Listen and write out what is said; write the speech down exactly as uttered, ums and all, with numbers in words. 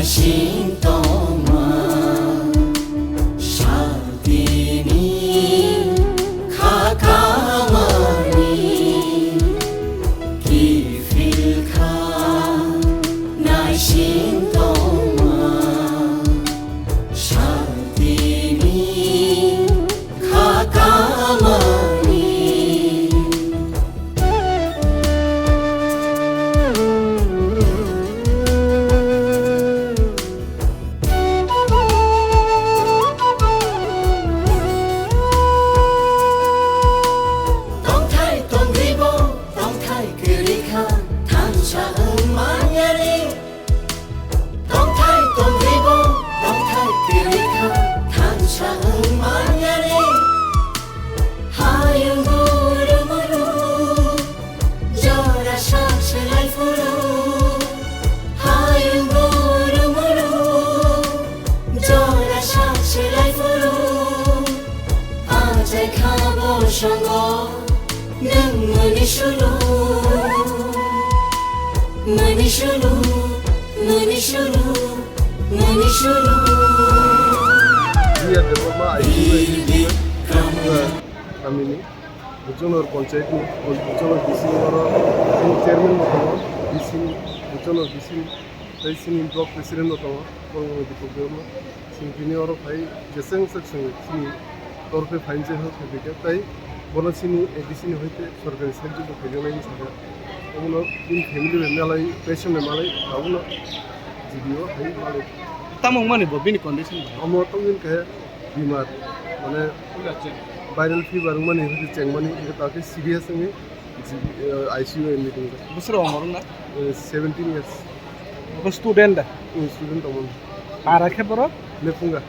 Sintoma, shaltini, khakamani, kifilkha, naisintoma, shaltini, khakamani. Tongthai tongribo, tongthai kwrwikha, thansa wng manyani. Tongthai tongribo, tongthai kwrwikha, thansa wng manyani. Hayung guru muru, jora sak selai phuru. Hayung guru muru, jora sak selai phuru. Achai khabo songo, nwng mani sulu. Mani sulu, mani sulu, mani sulu. Jiya Debbarma I C U Engineering, uh, kamini, Buchonor Panchayat ni, Buchonor D C ni oro, chini chairman bo tongo, D C ni, Buchonor D C ni, tei chini block president bo tongo, Boromoni Dipak Debbarma. Chwng tini oro phai jeseng swk chwng chini torkhe phainse hwnkhe tei bono chini A D C ni hoite sorkari sahajyo bo khaijaknai hinwi sakha. Omono bini family bai malai, patient bai malai, abono G B O hai malai. Tamo wngmani bo bini condition bai? Omo tongmani khe bimar, mane viral fever wngmani, hwnkhe chengmani, hwnkhe takhe serious wngwi G B, eh, I C U ni tongo. Bwswk rok omor wngna? Eh, seventeen years. Bo student da? Hmm, student tongmani. Para khe borok? Lephunga.